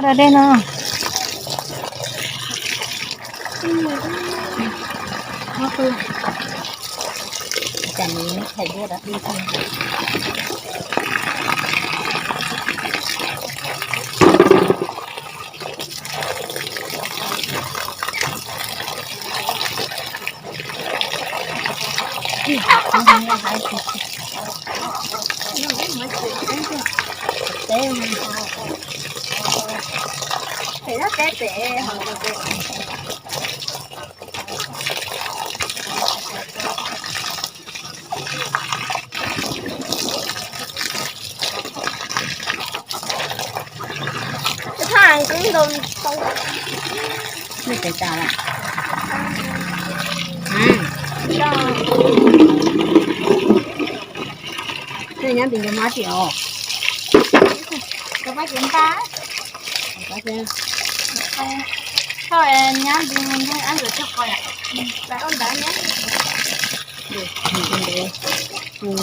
Rau dej no. Nyab ntws nkawd hmab tias os. Nyab ntws ab ntawd cog qos. Ua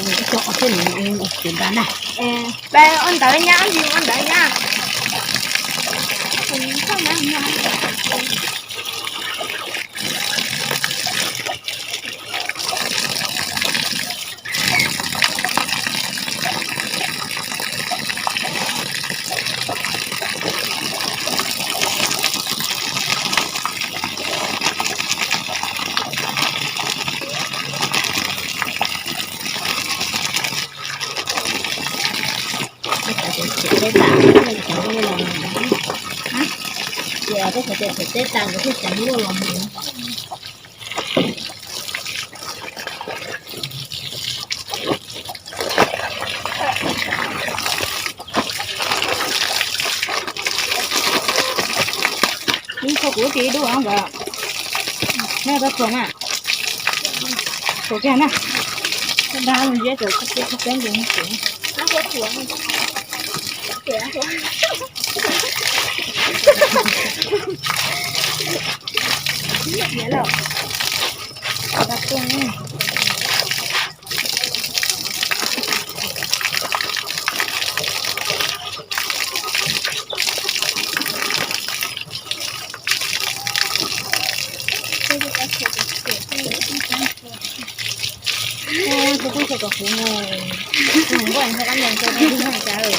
ntawd na. Ua ntawd nyab ntws ua ntawd nyab. Ces peb cov teb tas nkawd thiaj tseem muaj los mus. Ib qho kuv ib tug ib dub nkawd, nej tau txuas na, txuas kiag na, dab mus ziab cov qhov peb qhov peb nkees. Tus tub xyov kom kuv mus, tus nkauj ntshe kab mus rau tus ntshe cas lawm.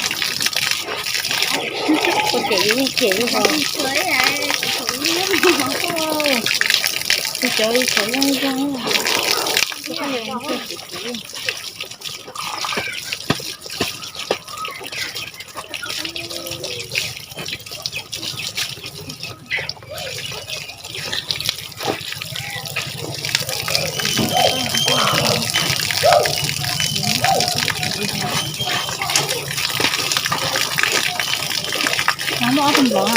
Tus cem yus yeej cem yus ho. Tus cem yus cem yeej zoo. Muaj ob tug nplov.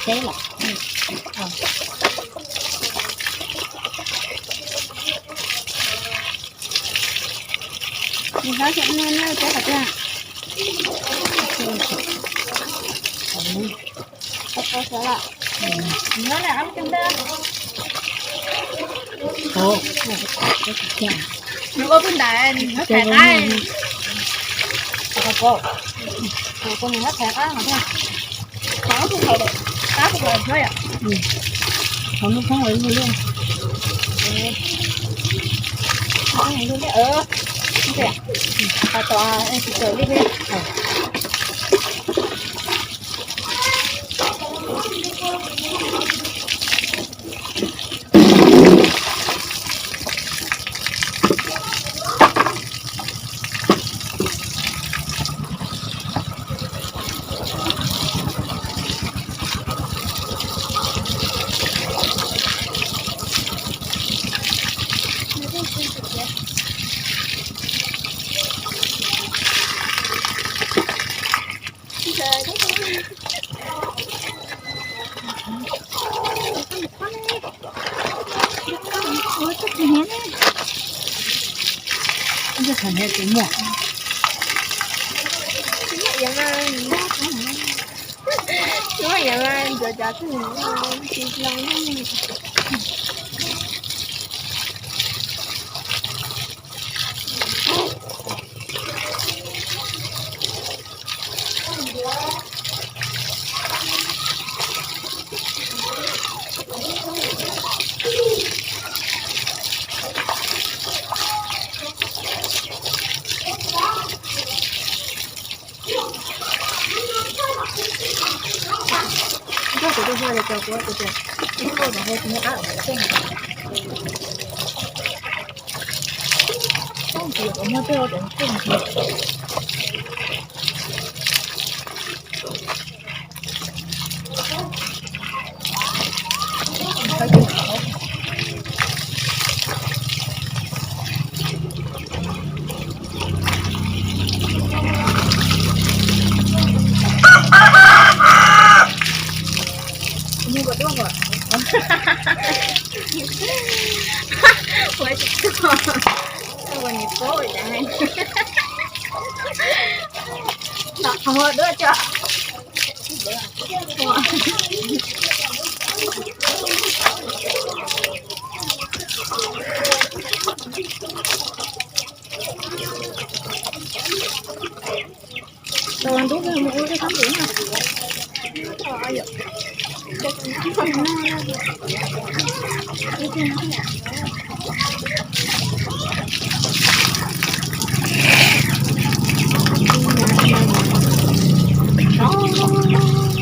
Teb los. Nws hlab xyov nws nyob teb qhov twg. Nws nyob na, nws ua tus ntawd nws nyob thaiv qab. Nws nyob thaiv qab no thiab. Qab tus qab tus qab nyob yom. Qhov lub thoob lub liaj. Lub liaj, lub Tsis tau li.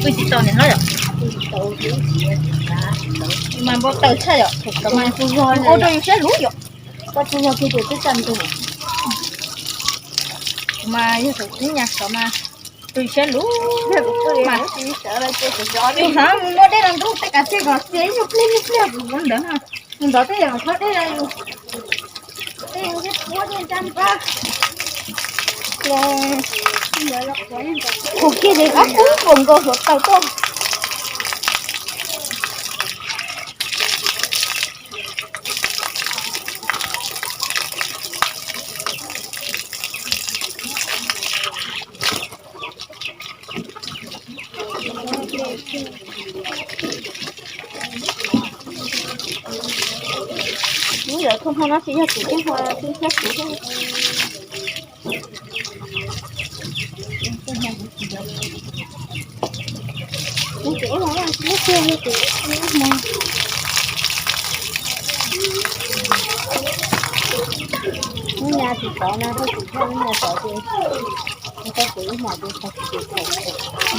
Pw tsis tau nim no yom. Mas npau taws tshaj yom. Ua rau yus siab luv yom. Koj tsis yog kiag ces twb tsa ntu. Mas yog thaum ub nyas xov mas tus siab luv mas. Tus hav mus muab dej los ntub tej kav tsij kom txias ib nyuag pliag ib nyuag pliag kuv ntawd na. Mus ntov tej yam qhov dej los yus tej yam ntsia npab los. Qhuav kiag li qab kub nkaus nkaus hluav taws tuaj. Ub, yog thaj hmo no tsis yog kuv tej hmo xwb thiab kuv thiab. Kuv ces ib hmo no tsis muaj kiag li, kuv ib hmo. Hnub nyas tsis tov no, hnub tsis tov, hnub nyas tov ces tau kuv ib hmo ces tau kuv ces tau.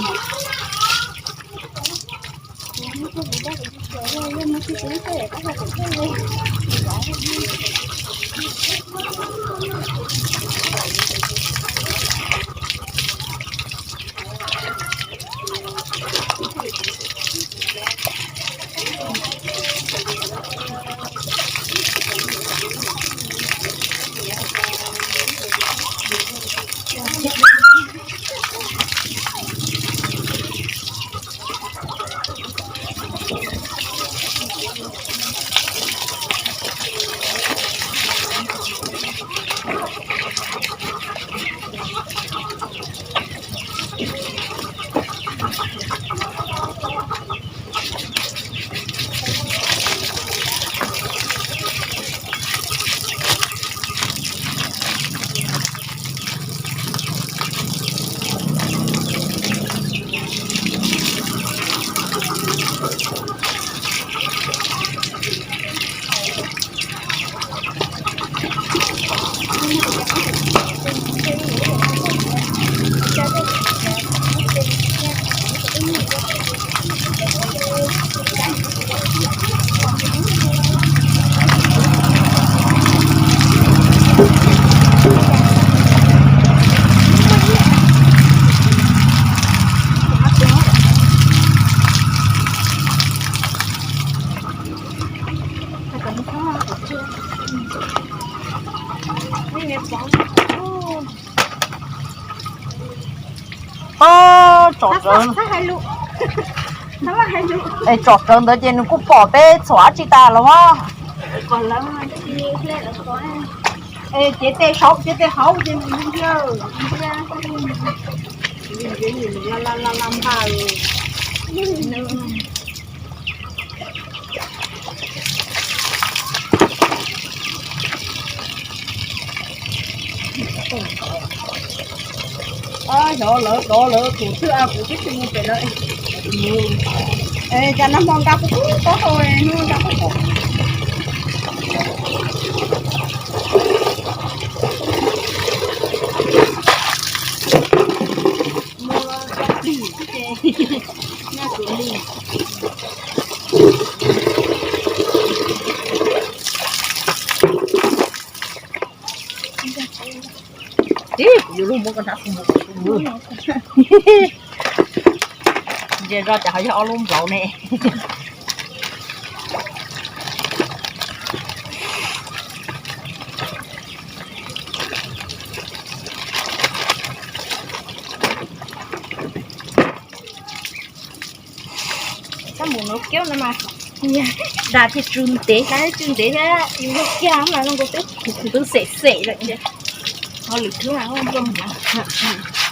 Tsom rawv, es tsom rawv ntawd ces nws kuj pom peb txhuam dab tsi tas los mas. Cev tes saud, cev tes hauv ces nws nthiab, nthiab, nthiab npaj. Xyov lawv dov lawv tus twg, kuv twb tsis mus pem lawv. Cas nag hmo nkag puv puv taub hau, hnub no nkag puv puv. Muaj cov plig xwb ces nyaj kuv li. Ib, kuv yuav luag muab koj nrab kuv mus kuv mus. Ntsia zoj cas ho yog ob lub nplauv ne. Kab mus no kiab no mas, dag thiaj tsw ntev, dag thiaj tsw ntev thiab, yus luag kiag mas zoo nkaus twb ntub xem xem lawm. Ho lwm hnub mas zoo nkaus.